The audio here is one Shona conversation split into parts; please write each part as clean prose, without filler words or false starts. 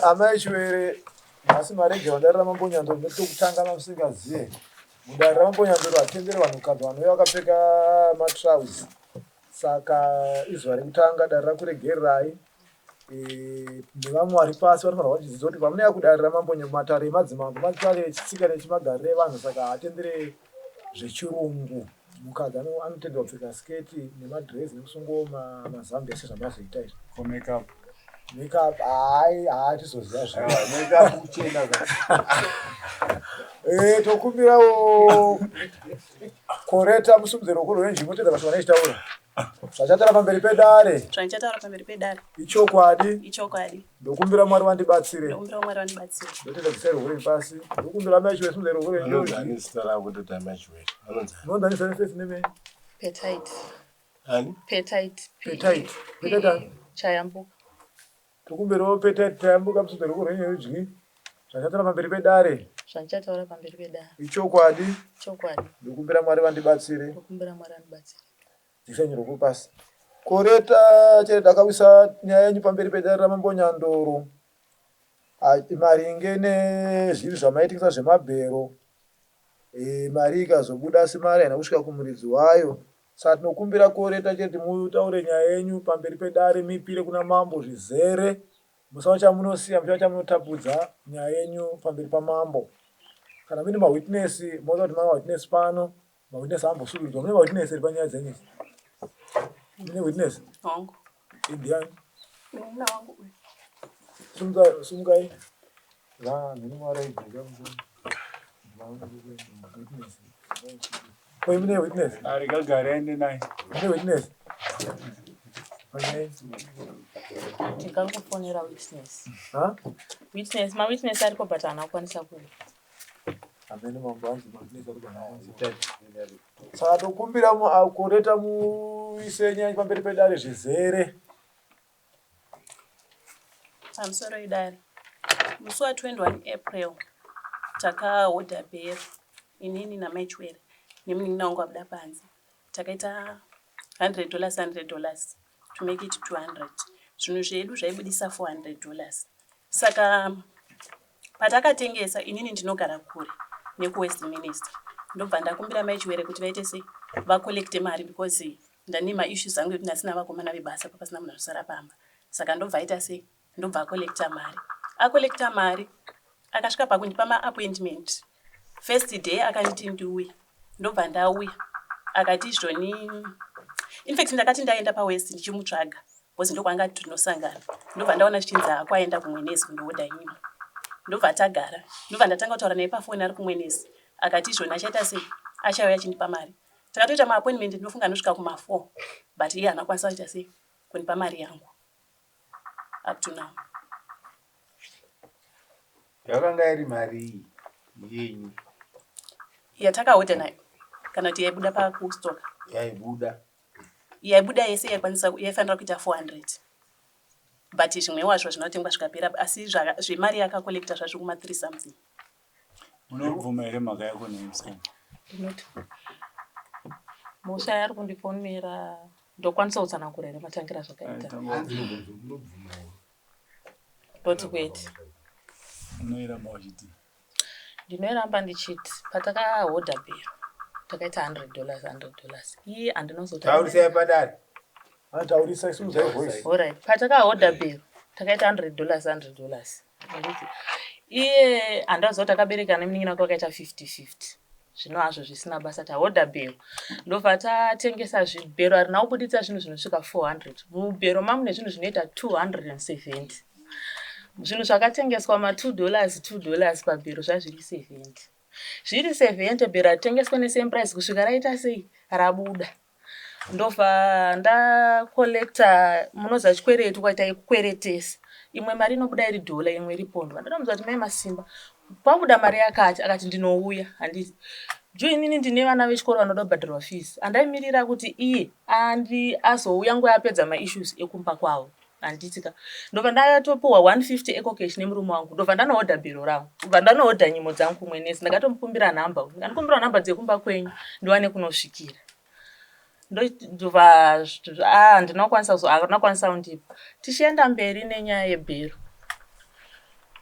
Amai Chiwere, nhasi maregerwa dare raMambo Nyandoro nekutokutanga mamusingazive. Mudare raMambo Nyandoro hatendere vanhukadzi vanouya vakapfeka matrauzi. Saka izuva rekutanga dare rakuregererai. Nevamwe vari pasi vanofanirwa kuchidzidza kuti pamunouya kudare raMambo matare emadzimambo matare echitsika nechimagariro evanhu saka haatendere zvechirungu. Mukadzi anotenderwa kupfeka siketi nemadhirezi nekusungawo mazambia sezvamazoita izvi. For makeup. Makeup hayi haatizoziva zve. Makeup kuchena. Tokumbirawo Koreta musumudzire ruoko rwenyu motedza mashoko andichitaura. Zvachataura pamberi pedare. Zvandichataura pamberi pedare. Ichokwadi. Ichokwadi. Ndokumbira Mwari vandibatsire. Ndokumbira Mwari vandibatsire. Ndotenda bvisai ruoko rwenyu pasi. Ndokumbira mai Chiwere simudzai ruoko rwenyu. Anonzi ani zita rako ndoti amai Chiwere. Anonzi ani? Munonzi ani zita first name? Petite. Ani? Petite. Petite. Petite ani? Chayambuka. Tokumbirawo Petite Chayambuka musumudzire ruoko rwenyu rwerudyi. Zvandichataura pamberi pedare. Zvandichataura pamberi pedare. Ichokwadi. Ichokwadi. Ndokumbira Mwari vandibatsire. Ndokumbira Mwari vandibatsire. Dzikisai ruoko pasi. Koreta chete takawisa nyaya yenyu pamberi pedare raMambo Nyandoro maringe nezvinhu zvamaitikisa zvemabhero. Mari ikazobuda asi mari haina kusvika kumuridzi wayo. Saka tinokumbira Koreta chete mutaure nyaya yenyu pamberi pedare mipire kuna mambo zvizere. Musawa chamunosiya muchava chamunotapudza nyaya yenyu pamberi pamambo. Kana muine mawitness moda kuti mawitness pano mawitness ambosungirwa. Mune mawitness eri panyaya dzenyu idzi? Mune witness? Hongu. Indiani? Munin'ina wangu uyu. Sumuka, sumukai. Vanhu maraidza witness. Ko mune witness? Arikagare aende naye. Mune witness? Panyaya. Tingangofonera witness. Ha? Witness, mawitness aripo but haana kukwanisa kuuya. Amene mambo anzi mawitness ari pana. Saka tokumbira Koreta muise nyaya pamberi pedare zvizere. Pamusoro idare. Musi wa 21 April takahodha bhero inini namai Chiwere nemunin'ina wangu abuda panze. Takaita $100 $100 to make it 200. Zvinhu zvedu zvaibudisa $400. Saka patakatengesa inini ndinogara kure nekuWestminster. Ndobva ndakumbira mai Chiwere kuti vaite sei vacollecte mari because ndane maissues angu ekuti ndasina vakomana vebasa papasina munhu anosara pamba. Saka ndobva aita sei ndobva acollecta mari. Acollecta mari akasvika pakundipa maappointment. First day akanditi ndiuye ndobva ndauya akati izvoni infact ndakati ndaenda pawest ndichimutsvaga because ndokwanga tinosangana ndobva ndaona zvichinzi haakwaenda kumwenezi kundohodha nyimo. Ndobva tagara ndobva ndatanga kutaura naye pafoni ari kumwenezi akati izvoni achaita sei achauya achindipa mari. Takatoita maappointment ndinofunga anosvika kuma4 but iye haana kukwanisa kuita sei kundipa mari yangu up to now. Yakanga iri mari yenyu Yatakahodha nayo kana kuti yaibuda pakustoka yaibuda. Yaibuda yese yaikwanisa yaifanira kuita 400 but zvimwewo hazvo zvinotengwa zvikapera asi zvemari yakacollecta zvazvo kuma 3 something. Unobvuma here mhaka yako nemusikana? Ndinoti mhosva yaari kundipomera ndokwanisa kutsanangura here matangira zvakaita? Unobvuma here? Ndoti kwete. Unoiramba uchiti? Ndinoiramba ndichiti patakahodha bhero takaita $100 $100 iye handinozoti Taurisai padare. Taurisa isimudzai voice. Alright, patakahodha bhero takaita $100 $100 handiti iye handaziva kuti akabereka nemunin'ina wake wakaita 50-50 zvino hazvo zvisina basa tahodha bhero ndobva tatengesa zvibhero harina kubuditsa zvinhu zvinosvika 400 mubhero mamune zvinhu zvinoita 270 zvinhu zvakatengeswa ma2 dollars $2 pabhero zvazviri 70 zviri 70 bhero haritengeswa nesame price kusvika raita sei rabuda ndobva ndacollecta munoziva chikwereti kwaita yekukweretesa imwe mari inobuda iri dhola imwe iri pondo ndodamuudza kuti mai Masimba pabuda mari yakati akati ndinouya handiti jo inini ndine vana vechikoro vanoda kubhadharwa fees handaimirira kuti iye andi azouya nguva yapedza maissues ekumba kwavo handiti ka ndobva ndatopuhwa 150 ecocash nemurume wangu ndobva ndanohodha bhero rangu ndobva ndanohodha nyimo dzangu kumwe nesi ndakatomukumbira nhamba ndikandikumbira nhamba dzekumba kwenyu ndiwane kunosvikira. Ndobva handina kukwanisa haana kukwanisa kundipa. Tichienda mberi nenyaya yebhero,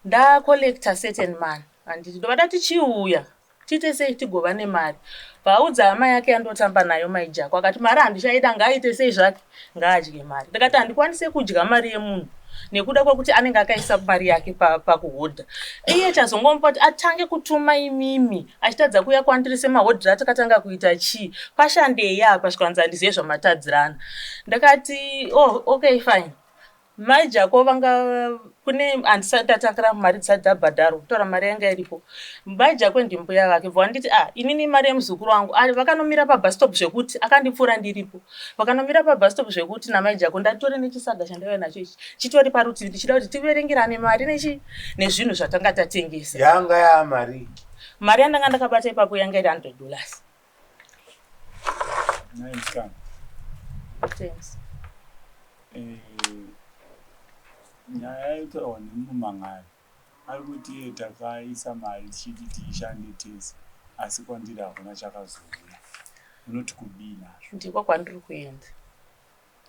ndacollecta certain money, handiti? Ndobva ndati chiuya tiite sei tigova nemari. Vaudza hama yake yandotamba nayo, Maijako, akati mari handichaida, ngaaite sei zvake, ngaadye mari. Ndakati handikwanise kudya mari yemunhu nekuda kwekuti anenge akaisa mari yake pakuhodha. Iye chazongomupa kuti atange kutuma imimi achitadza kuuya kwandiri semahodhero atakatanga kuita chii, pashandei apa? Zvikanzi handizive zvamatadzirana. Ndakati oh, okay, fine. Mai Jako vanga kune, handisati ndatangira mari dzisati dzabhadharwa, kutaura mari yanga iripo. Mai Jako ndimbuya vake. Bva vanditi, ah, inini mari yemuzukuru wangu. Vakanomira pabus stop zvekuti akandipfuura ndiripo. Vakanomira pabus stop zvekuti namai Jako ndatore nechisaga chandaiva nacho ichi chitori parutivi, ndichida kuti tiverengerane mari nechi nezvinhu zvatanga tatengesa. Yanga yaamari? Mari yandanga ndakabata ipapo yanga iri $100. Nhai musikana. Thanks. Nyaya yotaurwa nemumangari, ari kuti iye takaisa mari tichiti tiishande tese, asi kwandiri hakuna chakazouya. Unoti kudii nazvo? Ndiko kwandiri kuenda.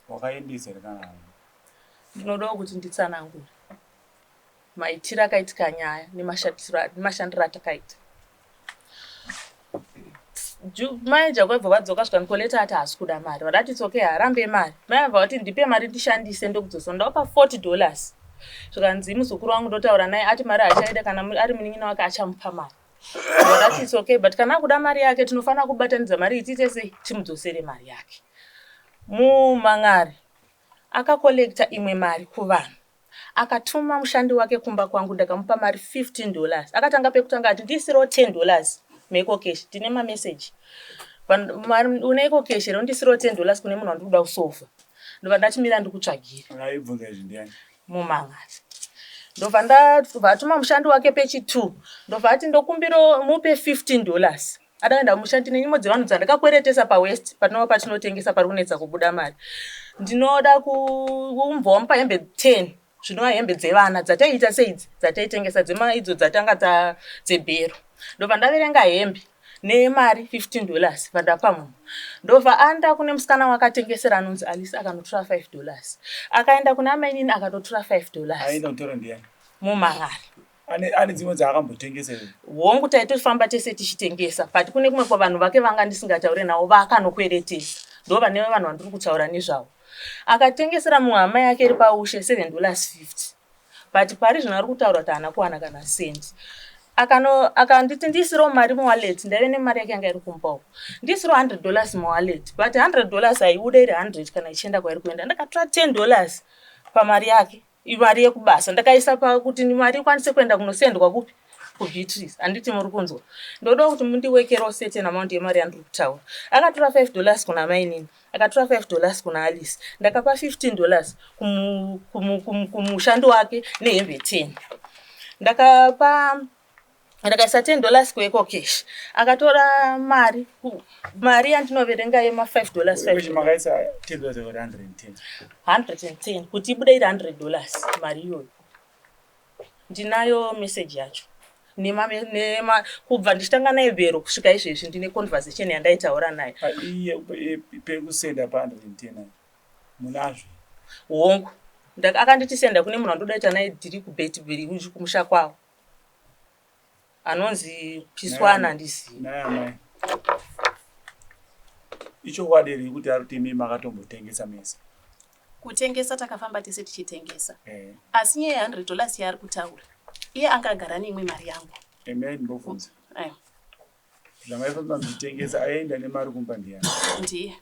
Wakaendesa here kana hauna? Ndinodawo kuti nditsanangure maitiro akaitika nyaya nemashandiro atakaita. Mai Jako ibva vadzoka, svika Nicoleta ati haasi kuda mari. Vadati it's okay, harambe mari. Mai abva vati ndipe mari ndishandise, ndokudzosa. Ndaupa $40. Zvikanzi muzukuru wangu ndotaura naye ati mari hachaida, kana ari munin'ina wake achamupa mari. Vadati it's okay, but kana akuda mari yake tinofanira kubatanidza mari iyi, tiite sei, timudzosere mari yake. Mumang'ari akakolekta imwe mari kuvanhu, akatuma mushandi wake kumba kwangu. Ndakamupa mari $15. Akatanga pekutanga ati ndiisirewo $10 muEcoCash. Ndine mameseji. Une EcoCash here? Undisirewo $10 kune munhu wandiri kuda kusofa. Ndobva ndati mira ndikutsvagire. Aibvunza izvi ndiani? Mumang'ari. Ndobva ndabva atuma mushandi wake pechi2, ndobva ati ndokumbiro mupe $15. Adaenda mushandi nenyimo dzevanhu dzandakakweretesa paWest patinova patinotengesa, pari kunetsa kubuda mari. Ndinoda kumbva wamupa hembe 10, zvinova hembe dzevana dzataiita seidzi dzataitengesa dzema idzo dzatanga dzebhero. Ndobva ndaverenga hembe nemari $15 vandapa munhu. Ndobva aenda kune musikana wakatengesera anonzi Alice, akanotora $5. Akaenda kuna mainini akanotora $5. Aenda kutora ndiani? Mumang'ari. Ane dzimwe dzaakambotengesa here? Hongu, taitofamba tese tichitengesa, but kune kumwe kwavanhu vake vanga ndisingataure navo vaakanokweretesa, ndo vane vanhu vandiri kutaura nezvavo. Akatengesera mumwe hama yake iri paushe $7.50, but pari zvino ari kutaura kuti haana kuwana kana sendi. Akanditi ndiisirewo mari muwallet. Ndaive nemari yake yanga iri kumba uko. Ndiisirewo $100 muwallet, but $100 haibude iri 100 kana ichienda kwairi kuenda. Ndakatora $10 pamari yake, mari yekubasa, ndakaisa pakuti mari ikwanise kuenda kunosendwa kupi? KuBeatrice. Handiti muri kunzwa? Ndoda kuti mundiwekerawo certain amount yemari yandiri kutaura. Akatora $5 kuna mainini, akatora $5 kuna Alice. Ndakapa $15 kumushandi wake nehembe 10. Ndakapa, ndakaisa $10 kuEcoCash. Akatora mari mari yandinoverenga yema5 dollars. 5 makaisa $10 or 110? 110 kuti ibude iri $100 mari iyoyo. Ndinayo meseji yacho nema kubva ndichitanga naye bhero kusvika izvezvi, ndine conversation yandaitaura naye. Iye pekusenda pa110 munazvo? Hongu. Akanditi senda kune munhu wandodaita naye dhiri kuBetbury kumusha kwavo, anonzi Piswana, handizivi. Naye amai, ichokwadi here kuti ari kuti imi makatombotengesa mese? Kutengesa takafamba tese tichitengesa, asi nyaya ye$100 yaari kutaura, iye anga agara neimwe mari yangu. Emai ndimbobvunza. Ayo. Zvamaifamba muchitengesa, aienda nemari kumba ndiani? Ndiye.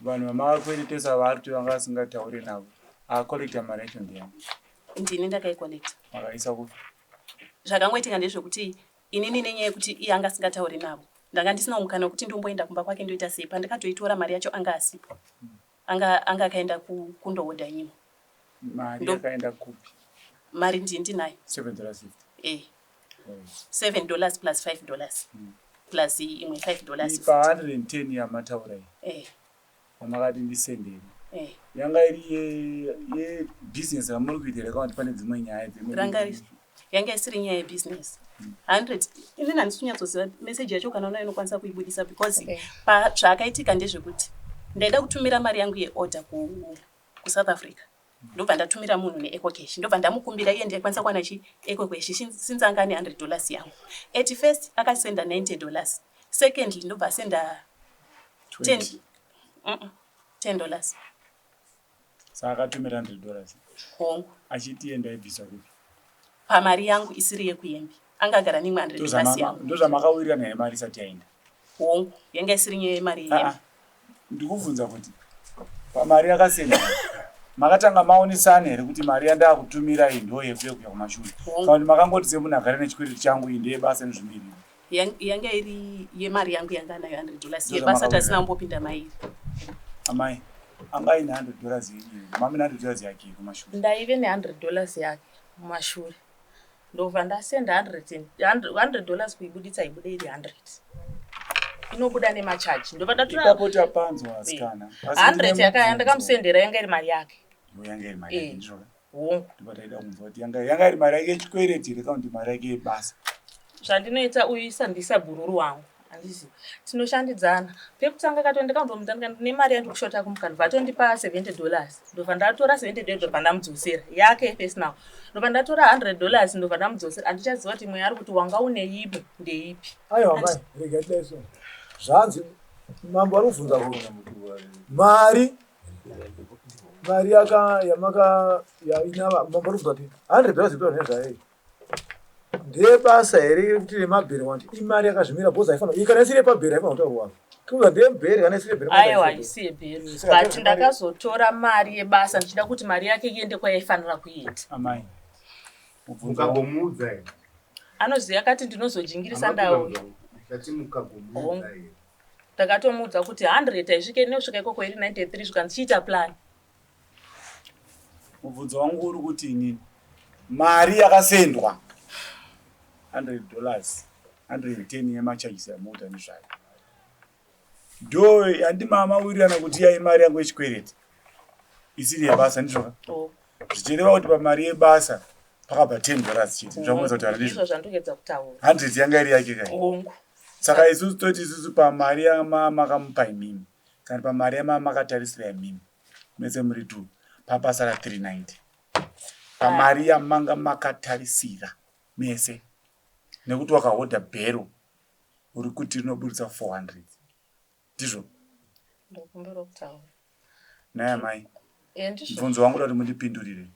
Vanhu vamakakweretesa vaari kuti vanga vasingatauri navo, akakolekta mari yacho ndiani? Ndini ndakaikolekta. Makaisa kupi? Zvakangoitika ndezvekuti inini nenyaya yekuti iye anga asingatauri navo, ndanga ndisina mukana wekuti ndomboenda kumba kwake ndoita sei. Pandakatoitora mari yacho anga asipo, anga akaenda kundohodha nyimo. Mari yakaenda kupi? Mari ndini ndinayo. $7.50? Eh, $7 plus $5 plus imwe $5. Pa110 yamataura iyi, yamakati ndisenderi, yanga iri yebhizinesi ramuri kuita here kana kuti pane dzimwe nyaya? Ranga Yanga isiri nyaya yebusiness. 100 inini handisi kunyatsoziva meseji yacho kana unayo inokwanisa kuibudisa because Okay. Zvakaitika ndezvekuti ndaida kutumira mari yangu yeorder kuSouth Africa. Ndobva ndatumira munhu neEcoCash. Ndobva ndamukumbira iye ndaikwanisa kuwana chi EcoCash since anga ane $100 yangu. At first akasenda $90. Secondly ndobva asenda 10 20. $10. Saka akatumira $100. Hongu. Achiti iye ndaibvisa kupi? Pamari yangu isiri yekuyembi. Anga agara neimwe $100 yangu. Ndozvamakawirirana here mari isati yaenda? Hongu, yanga isiri nyaya yemari yembi. Ndikubvunza kuti pamari yakasenda makatanga maonesana here kuti mari yandakutumira iyi ndo yekuya kuya kumashure? Hongu. Kana kuti makangoti semunhu agara nechikwereti changu iyi ndeyebasa nezvimiriro? Yanga iri yemari yangu yanga anayo $100 Ndozvamakawirirana. yebasa tasina kumbopinda mairi. Amai, anga aine $100 yenyu here? Mame $100 yake kumashure. Ndaive ne$100 yake mumashure. Ndobva ndasenda $100 kuibuditsa ibude iri 100. Inobuda nemachaji. Ndobva ndatora Ipapo tapanzwa asikana. Asi 100 ndine yaka mubvunzo. yandakamusendera yanga iri mari yake. Yo, yanga iri mari yake, ndizvo ka? Hongu. Ndobva taida kunzwa kuti yanga iri mari yake yechikwereti here kana kuti mari yake yebasa? Zvandinoita uyu isandisa bhururu wangu. Handizi. Tinoshandidzana. Pekutanga kato ndakambomuudza ndikati ndine mari yandikushota kumukana. Ndobva atondipa $70. Ndobva ndatora $70 ndobva ndamudzosera. Yake personal. Ndobva ndatora $100 ndobva ndamudzosera. Handichaziva kuti mweya ari kuti wanga une imwe ndeipi. Aiwa mai, rega tidai so. Zvanzi mambo ari kubvunza kuti mari yaka yamaka yainava mambo ari kubvunza kuti $100 ikuta nezvayo. Ndeyebasa here kuti remabheri wandi imari yakazvimira because haifanira iyi kana isiri yepabheri haifanira kutaurwa. Kuza ndeyebheri kana isiri yebheri. Aiwa, haisi yebheri. Saka But ndezvemari. ndakazotora mari yebasa ndichida kuti mari yake iende kwayaifanira kuenda. Amai. Mubvunzo wangu. Mukagomuudza here? Anoziva akati ndinozojingirisa ndauya. Ndati mukagomuudza here? Ndakatomuudza kuti 100 haisvike inosvika ikoko iri 93 zvikanzi chiita plan. Mubvunzo wangu uri kuti inini mari yakasendwa $100 110 yemacharges yamota nezvayo ndo yandimama wirirana kuti iya imari yangu yechikwereti isiri yebasa, ndizvo ka? Oh. Zvichireva kuti pamari yebasa pakabva $10 chete, zvamuedza kutaura ndizvo? Ndizvo zvandikuedza kutaura. 100 yanga iri yake kai? Hongu. Saka isusu toti isusu pamari yamakamupa imimi kana pamari yamamakatarisira imimi mese muri two pabasa ra 390 pamari yamanga makatarisira mese nekuti wakahodha bhero uri kuti rinoburitsa 400, ndizvo? Ndokumbira kutaura. Naye amai, Ndizvo. mubvunzo wangu uda kuti mundipindurire.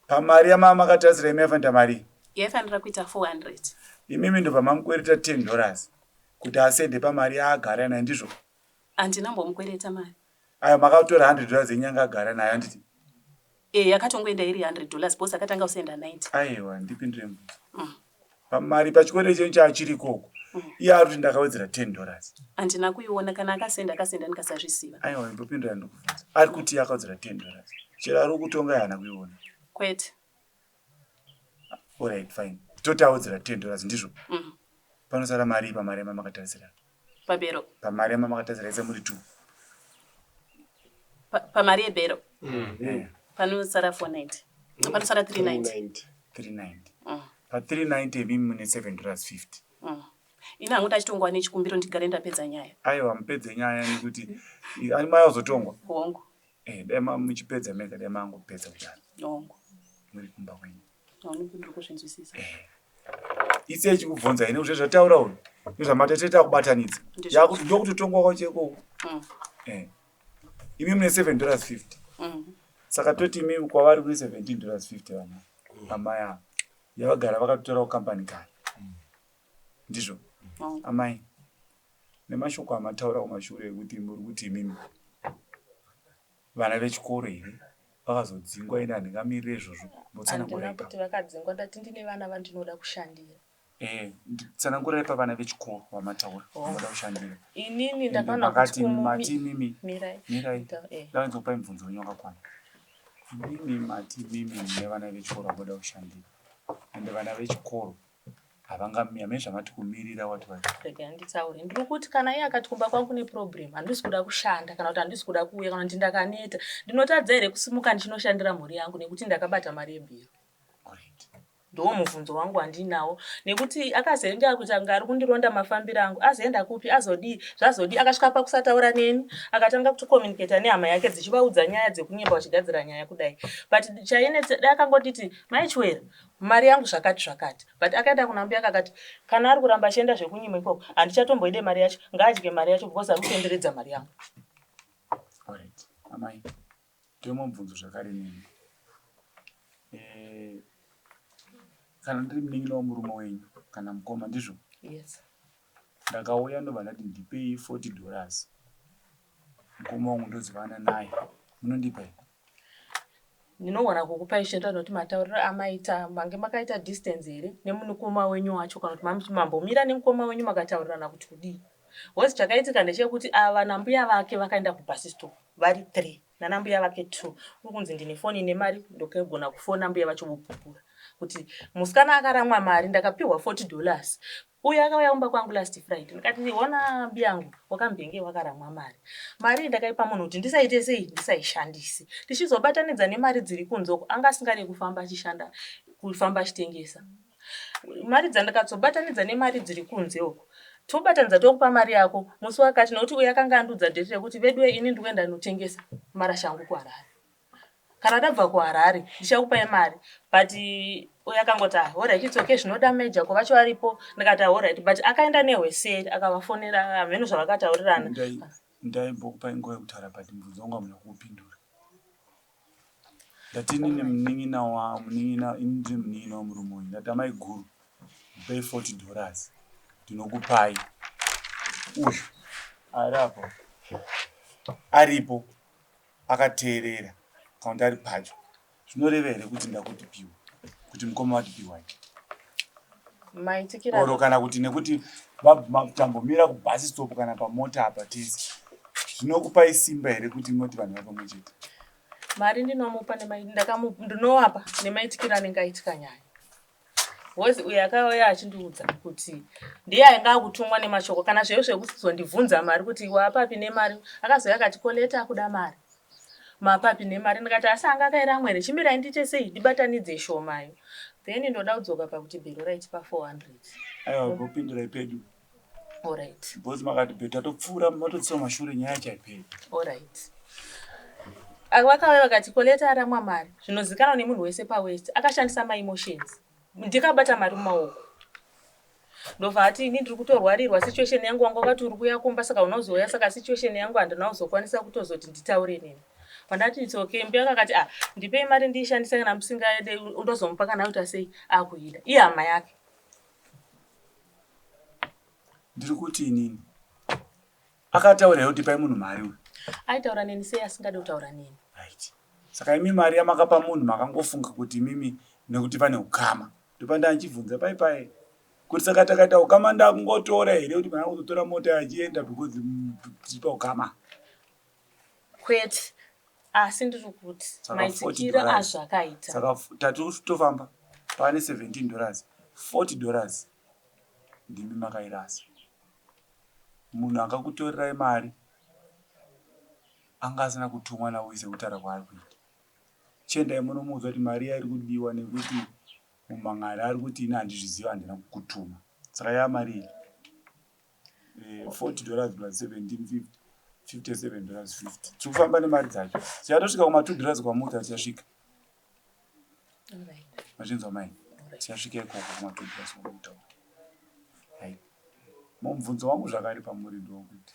Pamari yamamakatarisira imi yafanira mari Yaifanira kuita 400. Imimi ndobva mamukwereta $10 kuti asende pamari yaagara nayo, ndizvo? Handina mbomukwereta mari. Ayo, makatora $100 yenyu yanga agara nayo, handiti? Yakatongoenda iri $100 because akatanga kusenda 90. Aiwa, ndipindure mubvunzo. Pamari pachikwereti chenyu chaachiri ikoko, iye ari kuti ndakawedzera $10. Handina kuiona kana akasenda, akasenda ndikasazviziva. Aiwa, ndopindura ndokubvunza. Ari kuti iye akawedzera $10, chero ari kutonga haana kuiona. Kwete. Alright, fine, toti awedzera $10, ndizvo? Panosara mari pamari yamamakatarisira? Pabhero? Pamari yamamakatarisira ise muri two. Pamari yebhero panosara 490, panosara 390. 390. Pa390 imimi mune $7.50. Ini hangu ndachitongwa nechikumbiro ndigare ndapedza nyaya. Aiwa, mupedze nyaya nekuti ani mai azotongwa. Hongu. Dai muchipedza mega, dai mangopedza kudaro. Hongu. Muri kumba kwenyu. Ndiri kuzvinzwisisa. Ise ichikubvunza ine kuzve zvataura uyu nezvamatateta kubatanidza. Ndizvo. Yakuti ndokutotongwa kwacho ikoko. Imi mune $7.50. Saka toti imi kwavari kune $17.50 vana amai ava yavagara vakatotora kukambani kare, ndizvo? Hongu. Amai, nemashoko amataura kumashure ekuti muri kuti imimi vana vechikoro here vakazodzingwa, ine handingamirire izvozvo, mbotsanangurai Handina ipapo. kuti vakadzingwa, ndati ndine vana vandinoda kushandira. Tsanangurai pavana vechikoro vamataura vanoda kushandira. Inini Ende ndakaona makati kuti mati imimi Mirai. Mirai. Ndavanzokupai mubvunzo wenyu wakakwana. Imimi mati imimi mune vana vechikoro vanoda kushandira, ende vana vechikoro havangami hamene zvamati kumirira wati wati. Regai nditaure. Ndiri kuti kana iye akati kumba kwangu kune problem, handisi kuda kushanda kana kuti handisi kuda kuuya kana kuti ndakaneta, ndinotadza here kusimuka ndichinoshandira mhuri yangu nekuti ndakabata mari yebhero? Alright. Ndiwo mubvunzo wangu wandinawo nekuti akazoenda akuita kunge ari kundironda mafambiro angu azoenda kupi azodii zvazodii akasvika pakusataura neni akatanga kutokommunicata nehama yake dzichivaudza nyaya dzekunyemba vachigadzira nyaya kudai but chainetsa dai akangotiti maichwera mari yangu zvakati zvakati but akaenda kuna mbuya akati kana ari kuramba achienda zvekunyima ikoko handichatomboide mari yacho ngaadye mari yacho because ari kutenderedza mari yangu. Alright, amai Ndine mubvunzo zvakare nemi. Eh, kana ndiri munin'ina wemurume wenyu kana mukoma ndizvo? Yes. Ndakauya ndobva ndati ndipei 40 dollars. Mukoma wangu ndozivana naye. Munondipa here? Ndinogona kukupai zvichienderana nekuti matauriro amaita mange makaita distance here nemunukoma wenyu wacho kana kuti mambomira nemukoma wenyu makataurirana kuti kudii. Because chakaitika ndechekuti ava nambuya vake vakaenda kubus stop vari three nana mbuya vake two kuri kunzi ndine foni ine mari ndokegona kufona mbuya vacho vopupura kuti musikana akaramwa mari ndakapihwa 40 dollars uyo akauya kumba kwangu last friday ndikati hona mbiyangu wakambenge wakaramwa mari mari iyi ndakaipa munhu kuti ndisaite sei ndisaishandise tichizobatanidza nemari dziri kunze uko anga asingade kufamba achishanda kufamba achitengesa mari dzandakadzobatanidza nemari dziri kunze uko tobatanidza tokupa mari yako musi wakati nokuti uyo akanga andiudza dheti rekuti veduwe ini ndikuenda ndinotengesa marasha angu kuharare kana ndabva kuharare ndichakupai mari but uyo akangoti ah horait its okay zvinoda meja ko vacho varipo ndikati ah horait but akaenda nehweseri akavafonera hameno zvavakataurirana Ndaimbokupai nguva yekutaura but mubvunzo wangu hamuna kuupindura. Ndati inini munin'ina wa munin'ina ini ndiri munin'ina wemurume uyu ndati amai guru ndipei 40 dollars ndinokupai uyu ari apo aripo akateerera kana kuti ari padyo zvinoreva here kuti ndakuti piwa kuti mukoma vati piwai maitikira oro kana kuti nekuti tambomira kubhasi stop kana pamota apa tese zvinokupai simba here kuti moti vanhu vari pamwe chete mari ndinomupa ndinovapa nemaitikiro anenge aitika nyaya Because uyo akauya achindiudza kuti ndiye ainge akutumwa nemashoko kana zveyo zvekuzondibvunza mari kuti wapapi nemari akazouya akati koleta akuda mari mapapi nemari ndikati asi anga akairamwa here chimirai ndiite sei ndibatanidze shomayo then ndoda kudzoka pakuti bhero raitipa 400 aiwa gopindurai pedu Alright. Because makati better topfuura matotsiwa mashure nyaya yacho haiperi. Alright. Vakauya vakati Coletta aramwa mari zvinozikanwa nemunhu wese pawest akashandisa maemotions ndikabata mari mumaoko ndobva ati ini ndiri kutorwarirwa situation yangu wanga wakati uri kuya kumba saka unozouya saka situation yangu handina kuzokwanisa kutozoti nditaure neni pandati its okay mbuya kakati ah ndipei mari ndiishandise kana musingade ndozomupa kana akuita sei akuida ihama yake Ndiri kuti inini akataura here kuti pai munhu mari uyu? Aitaura neni sei asingade kutaura neni? Right. Saka imi mari yamakapa munhu makangofunga kuti imimi nekuti pane ukama. Ndopanda ndichibvunza pai pai kuti saka takaita ukama ndakungotora here kuti mwana kuzotora mota achienda because tiri paukama. Kwete. Asi ndiri kuti maitikiro azvakaita. Saka tati tofamba pane 17 dollars 40 dollars ndimi makairasa. Munhu akakutorerai mari anga asina kutumwa naWise sekutaura kwaari kuita. Chiendai munomuudza kuti mari iya iri kudiwa nekuti mumhan'ari ari kuti ini handizvizivi handina kukutuma. Saka yava mari iyi. 40 eh, dollars plus 1750 57 dollars 50 tiri kufamba nemari dzacho tichatosvika kuma 2 dollars kwamuta tichasvika mazvinzwa mai tichasvika ikoko kuma 2 dollars kwamuta right mubvunzo wangu zvakare pamuri ndokuti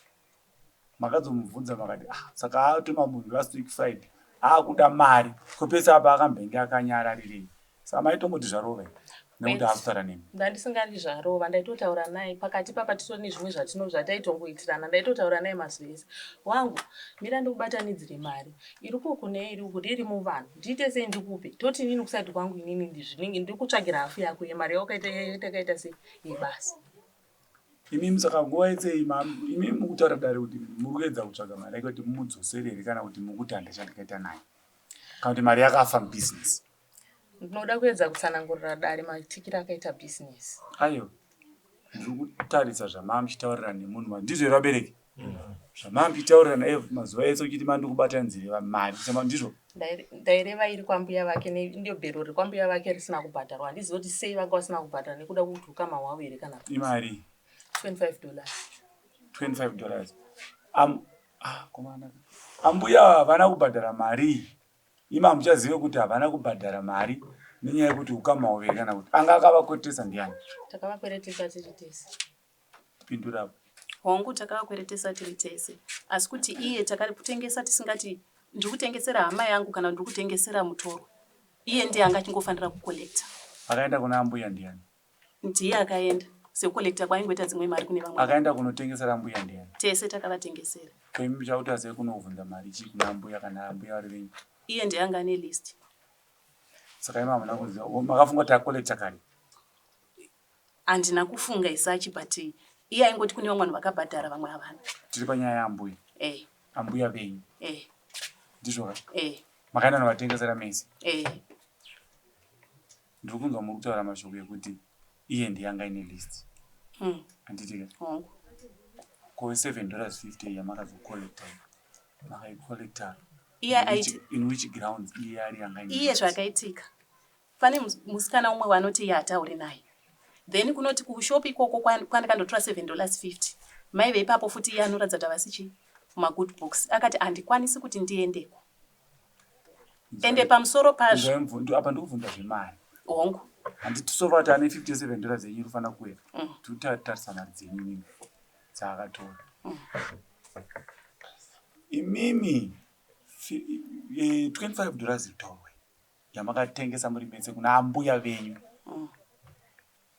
makazomubvunza makati ah, saka atuma munhu last week friday akuda mari kopesa apa akambenge akanyararirei saka maitongoti zvarova here nekuti akutaura nemi ndandisingadi zvarova ndaitotaura naye pakati papa titori nezvimwe zvatino zvataitongoitirana ndaitotaura naye mazuva ese wangu mira ndikubatanidzire mari iri kuku neiri uku ndiri muvanhu ndiite sei ndikupe toti inini kusaidi kwangu inini ndizvinenge ndiri kutsvagira hafu yako yemari yawakaita yatakaita sei yebasa Imimi saka nguva yese iyi imimi mukutaura dare kuti muri kuedza kutsvaga mari yake kuti mumudzosere here kana kuti mukuti handachandikaita naye kana kuti mari yakafa mubusiness. Ndinoda kuedza kutsanangurira dare maitikiro akaita business. Ayo ndiri kutarisa zvamaa muchitaurirana nemunhu ndizvo here vabereki? Zvamambitaurirana mazuva ese uchiti mandikubata nzeve mari sema ndizvo? Ndaireva iri kwambuya vake ndiyo bhero riri kwambuya vake risina kubhadharwa. Handizivi kuti sei vanga vasina kubhadhara nekuda kwekuti ukama hwavo here kana kuti. Imari? 25 dollars. 25 dollars. Am, ah, komana. Ambuya havana kubhadhara mari. Imi hamuchazive kuti havana kubhadhara mari nenyaya yekuti ukama hwavo here kana kuti anga akavakweretesa ndiani? Takavakweretesa tiri tese. Pindura apo. Hongu takavakweretesa tiri tese asi kuti iye takatengesa tisingati ndiri kutengesera hama yangu kana ndiri kutengesera mutorwa. Iye ndiye anga achingofanira kucollecta. Akaenda kuna ambuya ndiani? Ndiye akaenda sekucollecta kwaingoita dzimwe mari kune vamwe. Akaenda kunotengesera ambuya ndiani? Tese takavatengesera. Ko imi muchakuti sei kunobvunza mari chii kuna ambuya kana ambuya vari venyu? Iye ndiye anga ane list. Saka imi hamuna kuziva makafunga kuti acollecta kare? Handina kufunga isachi but iye aingoti kune vamwe vanhu vakabhadhara vamwe havana. Tiri panyaya yaambuya. Eh. Ambuya venyu. Eh. Ndizvo ka? Eh. Makaenda novatengesera mese. Eh. Ndiri kunzwa muri kutaura mashoko ekuti iye ndiye anga aine list. Handiti ka? Hongu. Ko 7 dollars 50 yamakazocollecta iyi. Makaicollecta Iye aiti in which grounds iye ari anga aine iye list? zvakaitika Pane musikana umwe waanoti iye hataure naye. Then kunoti kushop ikoko kwandakandotora $7.50 mai veipapo futi iye anoratidza kuti havasi chii mumagood books akati handikwanisi kuti ndiendeko. Ende pamusoro pazvo apa ndikubvunza zvemari. Hongu. Handiti so far tane 57 dollars yenyu inofanira kuuya. Tikutarisa mari dzenyu imimi dzaakatora. Imimi 25 dollars itaurwe. yamakatengesa muri mese kuna ambuya venyu mm.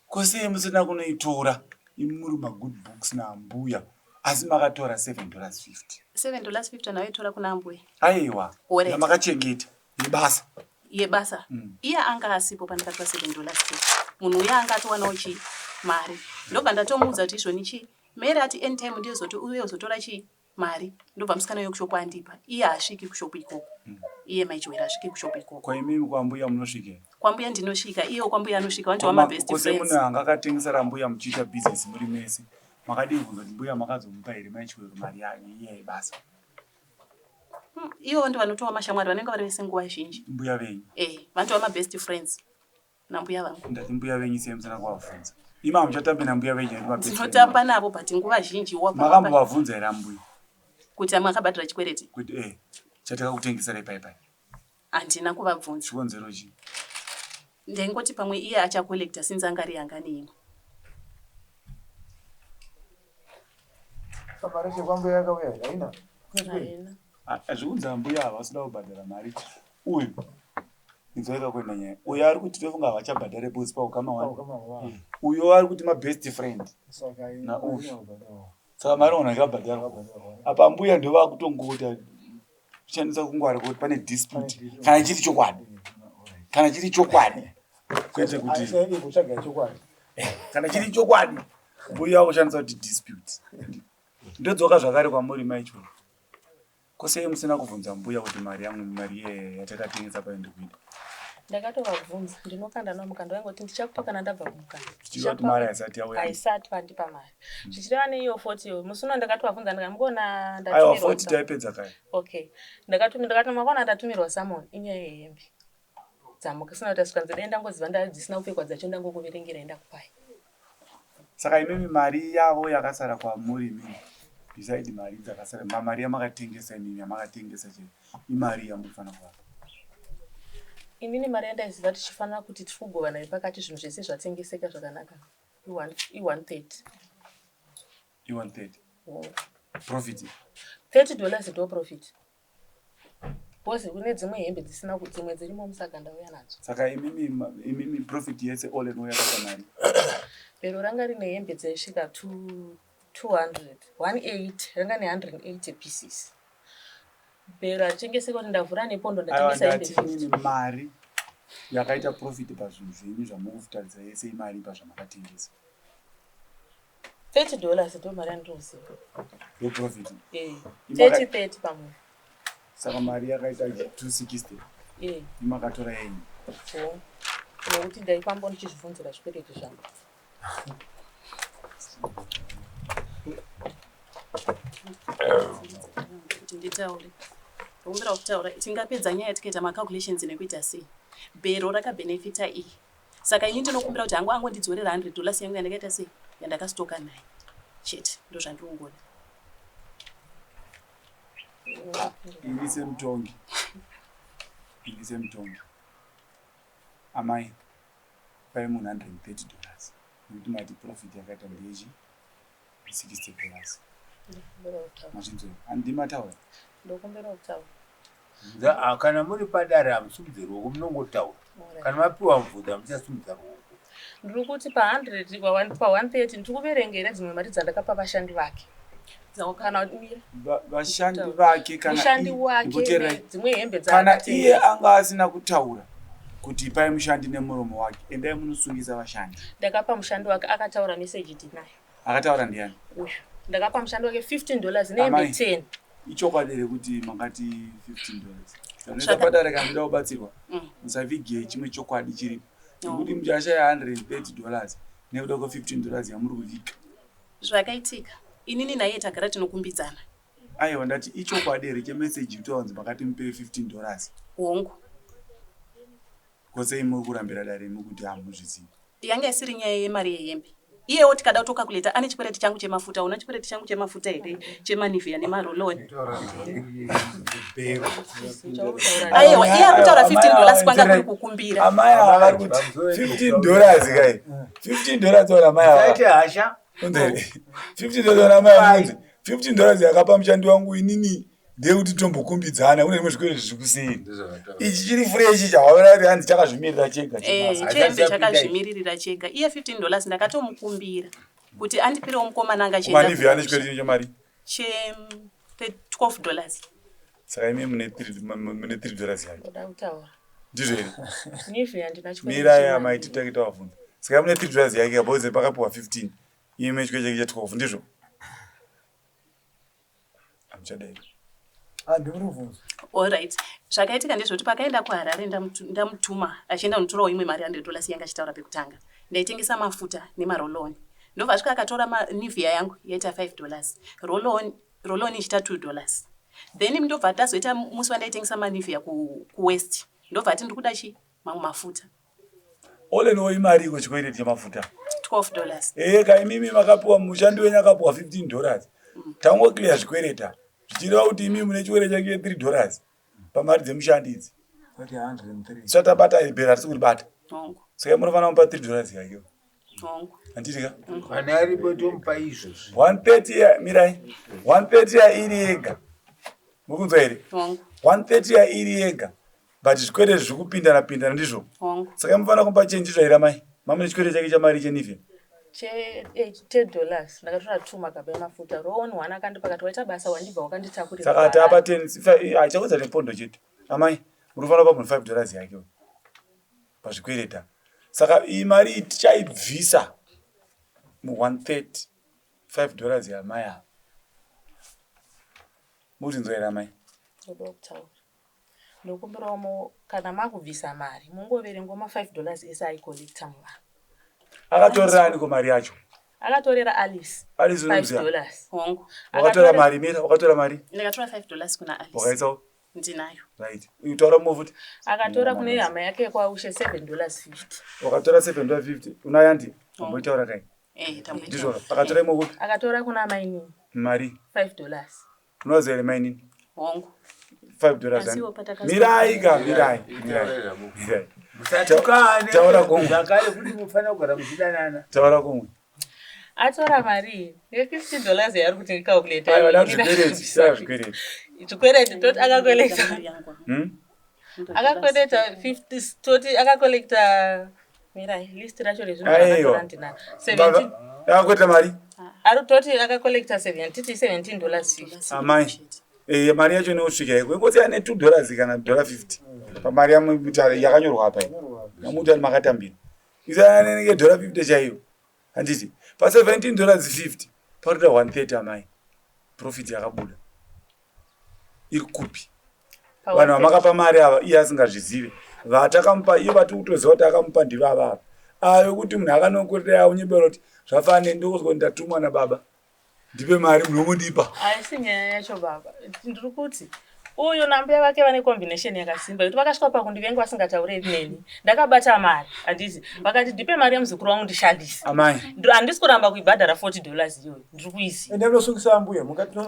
ko sei musina kunoitora imi muri magood books naambuya asi makatora 7 dollars 50 7 dollars 50 nayoitora kuna ambuya aiwa yamakachengeta yebasa yebasa mm. iye anga asipo pandakatora 7 dollars 50 munhu uye anga atowanawo chii mari ndobva ndatomuudza kuti izvoni chii mary ati anytime ndiyozoti uye uzotora chii mari ndobva musikana uyo kushop andipa iye haasviki kushop ikoko mm. iye mai Chiwere hasviki kushop ikoko. Ko imimi kwambuya munosvika here? Kwambuya ndinosvika iyewo kwambuya anosvika vanotova mabest friends. Kose munhu anga akatengesera mbuya muchiita business muri mese makadii kubvunza kuti mbuya makazomupa here mai Chiwere mari yayo iye yebasa? Ivo ndovanotova mashamwari vanenge vari vese nguva zhinji. Mbuya venyu? Eh, vanotova mabest friends. nambuya vangu. Ndati mbuya venyu sei musina kuvabvunza? Imi hamuchatambi nambuya venyu here? Ndinotamba navo but nguva zhinji makambovabvunza here ambuya kuti makabhadhara chikwereti? Kuti eh chatakakutengeserai pai pai? Handina kuvabvunza. Chikonzero chii? Ndaingoti pamwe iye achacollecta since anga ari yanga neimwe. Mari chekwambuya yakauya here? Haina. Haina. Zvikunzi ambuya havasida kubhadhara mari uyu inzwaika kuenda nyaya uyo ari kuti tofunga havachabhadhare because paukama wani uyo ari kuti mabest friend nauyu saka mari ona ikabhadharwa apa mbuya ndo vakutongota kushandisa kungwara kuti pane dispute kana chiri chokwadi kana chiri chokwadi kwete kuti kana chiri chokwadi mbuya vakushandisa kuti dispute ndodzoka zvakare kwamuri maicho Ko sei musina kubvunza mbuya kuti mari yangu mari iye yatakatengesa payo ndikuida? Ndakatovabvunza ndinokanda nawo mukanda vaingoti ndichakupa kana ndabva kumukanda. Zvichireva kuti mari haisati yauya. Haisati vandipa mari. Zvichireva neiyo 40 iyo musi uno ndakatovabvunza ndikati mukuona Aiwa 40 taipedza kare. Okay. Ndakati ndakati makaona ndatumirwa summon inyaya yehembe. Dzamuka sina kuti zvikanzi dai ndangoziva ndadzisina kupfekwa dzacho ndangokuverengerai ndakupai. Saka imimi mari yavo yakasara kwamuri imimi beside mari dzakasara mari yamakatengesa imimi yamakatengesa chete imari yamunofanira kuvapa. Inini mari yandaiziva tichifanira kuti tiri kugovana yepakati zvinhu zvese zvatengeseka zvakanaka i130. I130. Profit. 30 dollars ndo profit. Because kune dzimwe hembe dzisina dzimwe dzirimo musaga ndauya nadzo. Saka imimi imimi profit yese all in all yakaita mari. Bhero ranga rine hembe dzaisvika 200 180 ranga ne 180 pieces. Bhero haritengeseki kuti ndavhura nepondo ndatengesa hembe 50. Mari yakaita profit pazvinhu zvenyu zvamuri yese imari pazvamakatengesa. 30 dollars ndo mari yandinoziva. Ndo profit. Eh. 30 30 pamunhu. Saka mari yakaita 260. Eh. Imakatora yenyu. Oh. Nekuti ndaifamba ndichizvibvunzira zvikwereti zvangu. Kuti nditaure. Ndokumbira kutaura tingapedza nyaya tikaita macalculations nekuita sei. Bhero rakabhenefita iyi. Saka ini ndinokumbira kuti hangu angondidzorera 100 dollars yangu yandakaita sei yandakastoka naye. Chete ndozvandiri kungoda. Ini semutongi. Ini semutongi. Amai pai munhu 130 dollars nekuti mati profit yakaita ndeyechi 60 dollars. Mazvinzwa? Handimataura. Ndokumbira kutaura. Ah, kana muri padare hamusimudze ruoko munongotaura. Kana mapiwa mubvunzo hamuchasimudza ruoko. Ndiri kuti pa100 pa130 ndiri kuverengera dzimwe mari dzandakapa vashandi vake. Kana vashandi vake kana mushandi wake dzimwe hembe kana iye anga asina kutaura kuti ipai mushandi nemuromo wake endai munosungisa vashandi. Ndakapa mushandi wake akataura message ndinayo. Akataura ndiani? Uyu. Ndakapa mushandi wake 15 dollars nehembe 10. Ichokwadi here kuti makati 15 dollars? Zvanoita padare kana muchida kubatsirwa mm. musavigei chimwe chokwadi chiripo nekuti muchashaya 130 dollars nekuda kwa 15 dollars yamuri kuviga. Zvakaitika inini naiye tagara tinokumbidzana. Aiwa ndati ichokwadi here chemeseji kuti wanzi makati mupe 15 dollars? Hongu. Ko sei muri kurambira dare imi kuti hamuzvizivi? Yanga isiri nyaya yemari yehembe. Iyewo tikada kutokakuleta ane chikwereti changu chemafuta. Una chikwereti changu chemafuta here chemanivhia nemaroloni? Aiwa, iye ari kutaura 15 dollars kwanga kuri kukumbira. Amai ava vari kuti 15 dollars kai. 15 dollars ora amai ava. Usaite hasha. 15 dollars amai ava. 15 dollars yakapa mushandi wangu inini ndeyekuti tombokumbidzana kune zvimwe zvikwereti zviri kuseri ichi chiri fresh chawaona kuti hanzi chakazvimirira chega eh, chembe chakazvimiririra chega iye 15 dollars ndakatomukumbira kuti andipirewo mukomana anga chiendamanivhi ane chikwereti chemari che 12 dollars saka imi mune 3 dollars yake ndizvo here mirai amai titake tavabvunza saka mune 3 dollars yake because pakapiwa 15 imi mune chikwereti chake cha 12 ndizvo Hamuchadai. Ah, ndiri Alright. Zvakaitika ndezvekuti pakaenda kuHarare ndamutuma achienda kunotorawo imwe mari 100 dollars yanga achitaura pekutanga. Ndaitengesa mafuta nemaroloni. Ndobva asvika akatora Nivea yangu yaita 5 dollars. Roll-on roll-on ichiita 2 dollars. Then ndobva tazoita musi wandaitengesa manivea kuWest. Ndobva ati ndikuda chi mamwe mafuta. All in all imari iko chikwereti chemafuta 12 dollars. Eh ka imimi makapiwa mushandi wenyu akapiwa 15 dollars. Mm. Tango clear zvikwereta. Zvichireva kuti imimi mune chikwereti chake 3 dollars pamari dzemushandi idzi. 103. Saka tabata ibhera hatisi kuribata. Saka munofanira kumupa 3 dollars yake. Handiti ka? Mm. Kana aripo tomupa izvozvi. 130 ya mirai. 130 ya iri yega. Mukunzwa here? 130 ya iri yega. But zvikwereti zviri kupindana pindana ndizvo. Saka mufanira kumupa chenji zvaira mai. Mama nechikwereti chake chamari chenife. Che 10 dollars ndakatora two magaba emafuta roon one akandipa akati waita basa wandibva wakanditakurira. Saka tapa 10 achaudza nepondo chete. Amai munofanira kupa munhu 5 dollars yake pazvikwereta. Saka iyi mari iyi tichaibvisa mu 130 5 dollars yamai ava. Mukutinzwa here amai? Ndoda kutaura. Ndokumbirawo mo kana makubvisa mari mungoverengwa ma 5 dollars ese aicollecta muvanhu. Akatorera aniko mari yacho? Akatorera Alice. Alice 5 unomuziva? dollars. Hongu. Wakatora mari mira, wakatora mari? Ndakatora 5 dollars kuna Alice. Wakaisawo? Ndinayo. Right. Utaura mumwe futi. Akatora kune hama yake yekwaUshe 7 dollars 50. Wakatora 7 dollars 50. Unayo anti? Amboitaura kai. Eh, tamboitaura. Ndizvo. Akatora imwe kupi? Akatora kuna mainini Mari. 5 dollars. Unoziva here mainini? Hongu. 5 dollars. Asiwo pataka- Mirai ka, mirai. Mirai. Mirai. Musatukane. Taura kumwe. Zvakare kuti mufanira kugara muchidanana. Taura kumwe. Atora mari iyi ne 15 dollars yaari kuti ndicalculate. Aiwa, da zvikwereti, da zvikwereti. Chikwereti toti akacollecta. Mari yangu. Hmm? Akacollecta 50 toti akacollecta mirai list racho rezvinhu Aiwa. zvakatora ndinaro. 17 Akakweta mari? Ari toti akacollecta 7 titi 17 dollars 50. Amai. Eh, mari yacho inosvika iko. Ingoti ane 2 dollars kana dollar 50. Pamari yamuta yakanyorwa apa iyi. Yamuta makatambira. Isa anenge dollar 50 chaiyo. Handiti. Pa 17 dollars 50 parikuita 130 amai. Profit yakabuda. Iri kupi? Vanhu vamakapa mari ava iye asingazvizive. Vatakamupa iye vati kutoziva kuti akamupa ndivava ava. Ava vekuti munhu akanokurira aunyebera kuti zvafanira ndokuzwa kuti ndatumwa nababa. Ndipe mari munongondipa. Haisi nyaya yacho baba. Ndiri kuti uyu nambuya vake vane combination yakasimba yekuti vakasvika pakundivenga vasingataure neni. Ndakabata mari handiti vakati ndipe mari yemuzukuru wangu ndishandise. Amai. Handisi kuramba kuibhadhara 40 dollars iyoyo. Ndiri kuiziva. Ende munosungisa ambuya. Mungati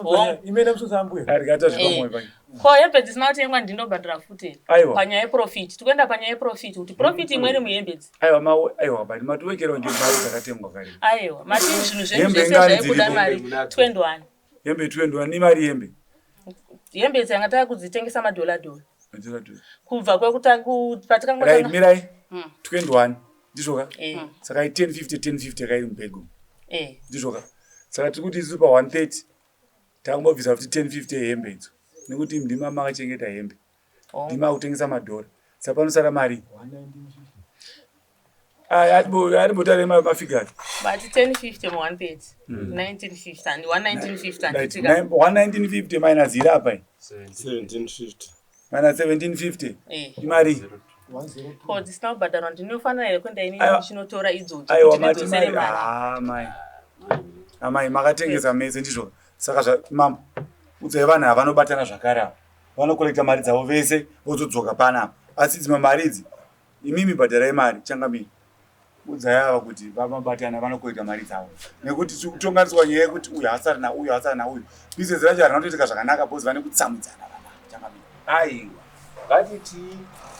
ime ende musungisa ambuya. Arikata zvipamwe eh. Ko hembe dzisina kutengwa ndinobhadhara futi here? Aiwa. Panyaya yeprofit. Tikuenda panyaya yeprofit kuti profit imwe iri muhembe idzi. Aiwa mawe aiwa but matiwekerawo nje mari dzakatengwa kare. Aiwa mati zvinhu zvenyu Hembe zvese ingani zvaibuda dziripo? mari 21. Hembe 21 imari hembe. Hembe idzi yanga takudzitengesa madhola dhola. Madhola dhola. Kubva kwekutanga Right patikangotanga. mirai. 21 ndizvo ka? Eh. Saka i 1050 1050 kairi mubhego. Eh. Ndizvo ka? Saka tiri kuti isu pa 130 Takumbobvisa futi 1050 yehembe idzo nekuti ndima makachengeta hembe Oh. ndima akutengesa madhora saka panosara mari atimbotaure mafigures But 1050 mu 130. 1950 and 1950 handiti ka. 1950 minus iri apa iyi 1750 minus 1750 Eh. imari Ko dzisina kubhadharwa ndinofanira here kuenda inini Aiwa. ndichinotora idzodzo aiwa kuti mati ndidzosere mari mari. Ah, mai amai makatengesa mese ndizvo saka zva mambo udzai vanhu ava vanobatana zvakare ava vanokolekta mari dzavo vese vozodzoka panapa asi dzimwe mari idzi imimi bhadharai mari changamire udzai ava kuti vamabatana vanokolekta mari dzavo nekuti tiri kutonganiswa nyaya yekuti uyu haasari nauyu haasari nauyu bhizinesi racho harina kutoitika zvakanaka bhozi vane kutsamwidzana vanhu ava changamire Aiwa, ngatitii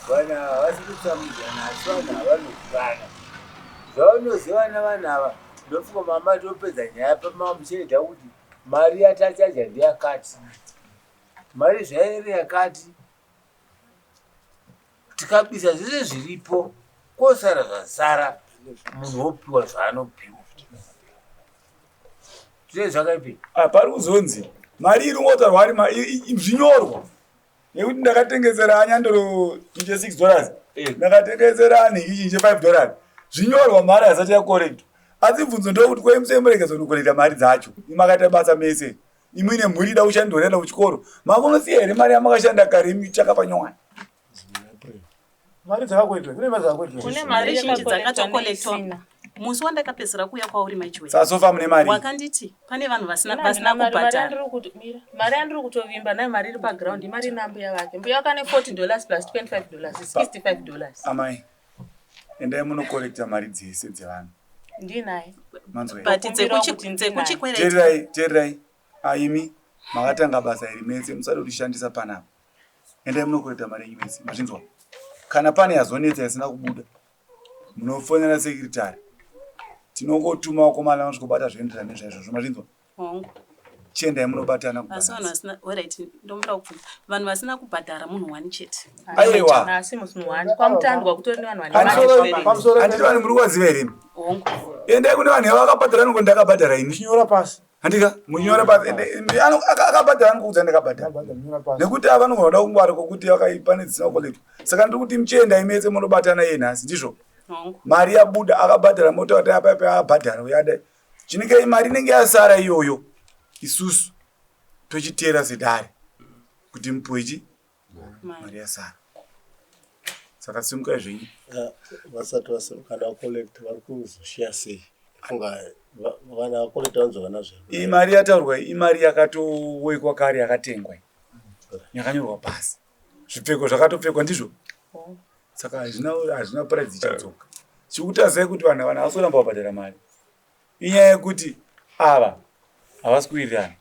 vanhu ava havasi kutsamwidzana asi vanhu ava vanozivana. Zvavanozivana vanhu ava ndofunga mama topedza nyaya pamama muchiedha kuti mari yatachaja ndeyakati. Mari zvairi yakati tikabisa zvese zviripo kosara zvasara munhu wopiwa zvaanopiwa. Zvee zvakaipi? Ah, pari kuzonzi mari iri kungotaurwa ari zvinyorwa nekuti ndakatengesera anyandoro chinje 6 dollars Eh. ndakatengesera anhingi chinje 5 dollars zvinyorwa mari haisati yakorektwa asi bvunzo ndokuti kwemusei muregedza kunokorekta mari dzacho imakaita basa mese imwe ine mhuri ida kushandira enda kuchikoro makunosiya here mari yamakashanda kare imi chakapanyowani Mari dzakakolektwa. Kune mari dzakakolektwa. Kune Mari mari zhinji yakakolektwa dzakatokolektwa. neisina. Musi wandakapedzisira kuuya kwauri maichiwere. sasofa mune mari Wakanditi pane vanhu vasina Ina vasina handina mari, mari kubhadhara. yandiri kuti mira. Mari yandiri kutovimba nayo mari iri paground imari ina mbuya vake. Mbuya vake ane 40 dollars plus 25 dollars, 65 dollars. amai endai munokorekta mari dzese dzevanhu Ndinaye. manzwa here But Ndokumbirawo kuti ndinaye. dzekuchikwereti teererai teererai aimi makatanga basa iri mese musada kutishandisa panapa endai munokoreta mari yenyu mese mazvinzwa kana pane yazonetsa isina kubuda munofonera sekiritari tinongotuma vakomana vanosvikobata zvoenderana nezvaizvozvo mazvinzwa hongu. chiendai munobatana Asi vanhu kubasa vasina alright ndomuda kubvunza. Vanhu vasina kubhadhara munhu wani chete. Aiwa. Asi musi muhandi kwamutandwa kutori nevanhu vane mari Handisoro- zvikwereti. Pamusoro handiti vanhu muri kuvaziva here imi Hongu. endai kune vanhu yavakabhadhara nongo ndakabhadhara ini Muchinyora pasi. handika munyora pasi ende akabhadhara nokuudza ndakabhadhara Akabhadhara munyora pasi. nekuti ava vanogona kuda kungwara kwokuti vakaipa nedzisina kukolektwa saka ndiri kuti muchiendai mese munobatana iye nhasi ndizvo Hongu. mari yabuda akabhadhara mota kuti apaipa abhadhara uyadai chinenge mari inenge yasara iyoyo isusu tochiteera sedare kuti mupuwe chi Mari. mari yasara saka simukai zvenyu vasati kana vacollecta vari kuzoshiya sei funga vana vacollecta vanozova nazvo iyi mari yataurwa iyi imari yakatowekwa kare yakatengwa iyi yakanyorwa pasi zvipfeko zvakatopfekwa ndizvo saka hazvina hazvina price ichadzoka chikutazai kuti vanhu vanhu havasi kuramba vabhadhara mari inyaya yekuti ava havasi kuwirirana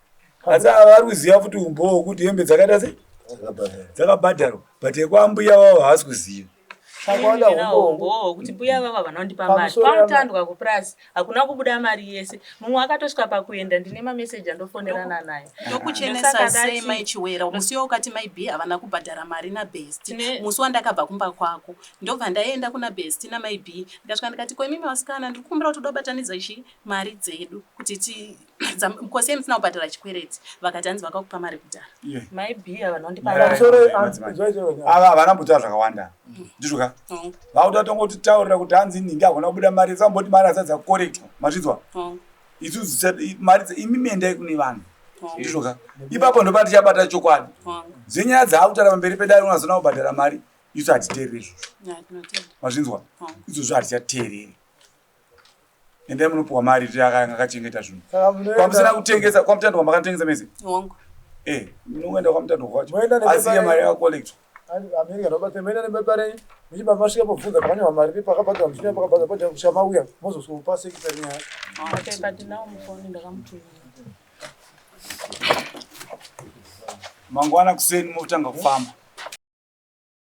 asi ava vari kuziva futi umbowo hwekuti hembe dzakaita sei dzakabhadhara dzakabhadharwa but yekwambuya vavo havasi kuziva Saka wada Ndinawo umbowo. umbowo wekuti mbuya vava vanondipa mari. Pamusoro yama- Kwamutandwa kupurazi hakuna kubuda mari yese. Mumwe akatosvika pakuenda ndine mameseji andofonerana naye. Ndokuchenesa Ndosaka sei ndati- mai Chiwera musi wakati mai B havana kubhadhara mari naBest. Tine- Musi wandakabva kumba kwako ndobva ndaenda kuna Best namai B ndikasvika ndikati ko imimi vasikana ndiri kukumbira kuti udobatanidza chi mari dzedu kuti ti kosei musina kubhadhara chikwereti vakati hanzi vakakupa mari kudhara. Mai B vanondipa mari. Pamusoro Madzimai. izwa ava havana mbotaura zvakawanda ndizvo ka Hongu. vakuda tongotitaurira kuti hanzi nhingi hakuna kubuda mari samboti mari asati dzakorektwa mazvinzwa Hongu. isusu mari imimi endai kune vanhu Hongu. ndizvo ka ipapo ndopa tichabata chokwadi Hongu. dzenyaya dzaakutaura pamberi pedare unazona kubhadhara mari isu hatiteereri izvozvo Ya, tinotenda. mazvinzwa Hongu. izvozvo hatichateereri Endai munopiwa mari akanga akachengeta zvinhu. Kwamusina kutengesa kwamutando kwamakatengesa mese? Hongu. Eh, munoenda kwamutando kwacho. Asi iye mari yakacollectwa. America ndobata moenda nebepa renyu muchibva masvika pobvunza pakanyorwa mari pakabhadharwa muchina pakabhadharwa paja kusvika mauya mozosvikopa sekitari nyaya. Mapepa ndinawo mufoni ndakamutumira. Mangwana kuseni motanga kufamba.